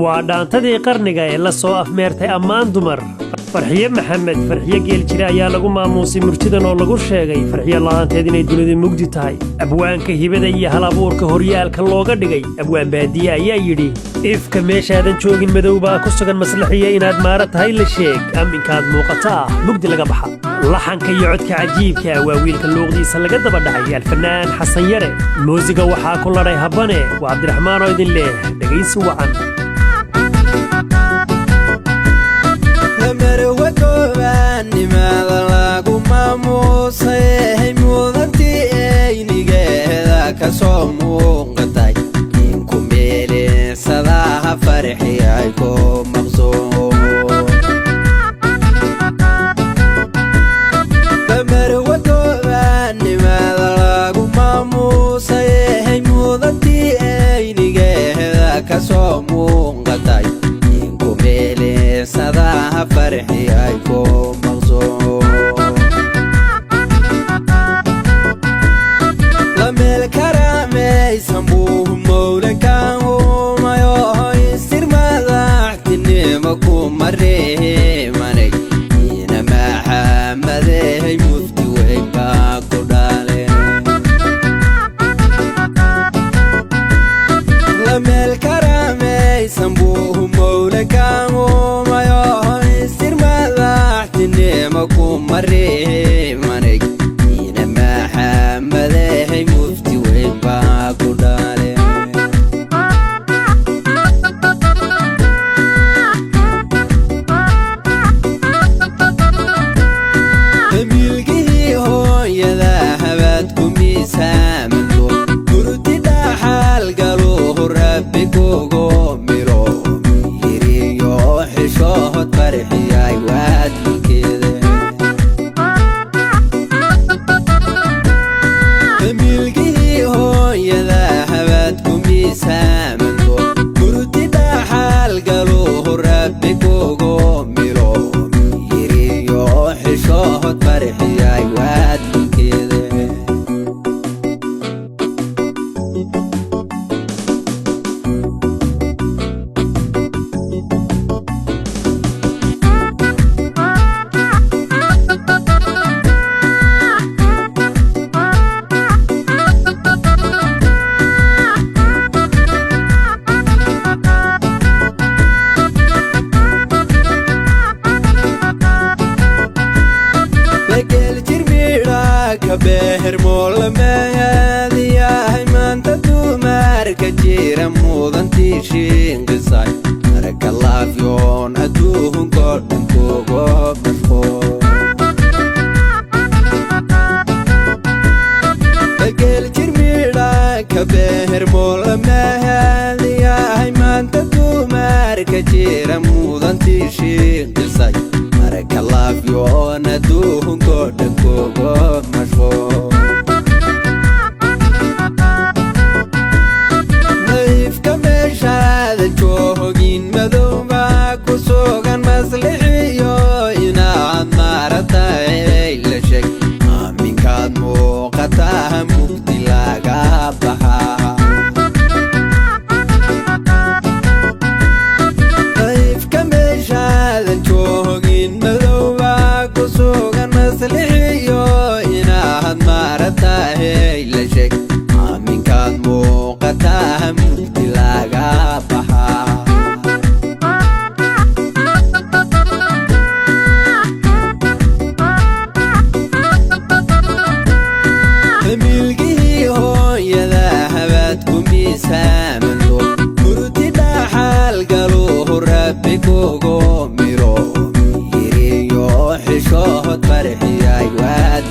Waa dhaantadii qarniga ee la soo afmeertay ammaan dumar. Farxiye Maxamed, Farxiye Geeljire, ayaa lagu maamuusay murtidan oo lagu sheegay Farxiyo la'aanteed inay dunidu mugdi tahay. Abwaanka hibada iyo halabuurka horyaalka looga dhigay, Abwaan Baadiye, ayaa yidhi: "Ifka meeshaadan joogin madow baa ku sugan, maslaxiya inaad maara tahay la sheeg, aminkaad muuqataa mugdi laga baxa." Laxanka iyo codka cajiibka waa wiilka luuqdiisa laga daba dhacay, Alfanaan Xasan Yare. Muusiga waxaa ku ladhay Habane. Waa Cabdiraxmaan oo idin leh dhegaysi wacan. Marwagobaannimada lagu maamuusay, mudantii eynigeeda ka soo muuqatay, ninku meeleensadaha farxiyay ku maqsuun. Marwagobaannimada lagu maamuusay, mudantii eynigeeda ka soo muuqatay, ninku meeleensadaha farxiyay ku maqsuun. Lameel karamaysan buu mowle kan humayo, isir madaxtinimo kuma reemanay, ina maxamadey mufti weyn baa ku dhale. Lameel karamaysan buu mowle kan humayo, isir madaxtinimo kuma reemanay, ina maxamadey mufti weyn baa ku dhale. Milgihii hooyada habaad ku miisaamanto, murti dhaxal galuhu rabbi kugu miro, mihiriyo xishood farxiyay waad mulkeeda. Milgihii hooyada habaad ku miisaamanto, murti dhaxal galuhu rabbi kugu miro, mihiriyo xishood farxiyay waad mulkeeda. Lageel jirmidha ka beher moolamaadiyahay, maanta dumarka jira mudantii shiinqisay, marka laafyoon adduunkoo dhan kugu mashquul. Lageel jirmidha ka beher moolamaadiyahay, maanta dumarka jira mudantii shiinqisay, marka laafyoon adduunkoo dhan kugu mashquul. Nayfka meeshaada joogin madowbaa ku sugan, maslixiyo inaad maaratahay la sheeg, aaminkaad muuqataa mugdi laga baxaa. Nayfka meeshaadan joogin madowbaa ku sugan, maslixiyo inaad maaratahay la sheeg, aaminkaad muuqataa mugdi laga baxaa. Milgihii hooyada habaad ku miisaamanto, murti dhaxal galuhu rabbi kugu miro, mihiriyo xishood farxiyay waad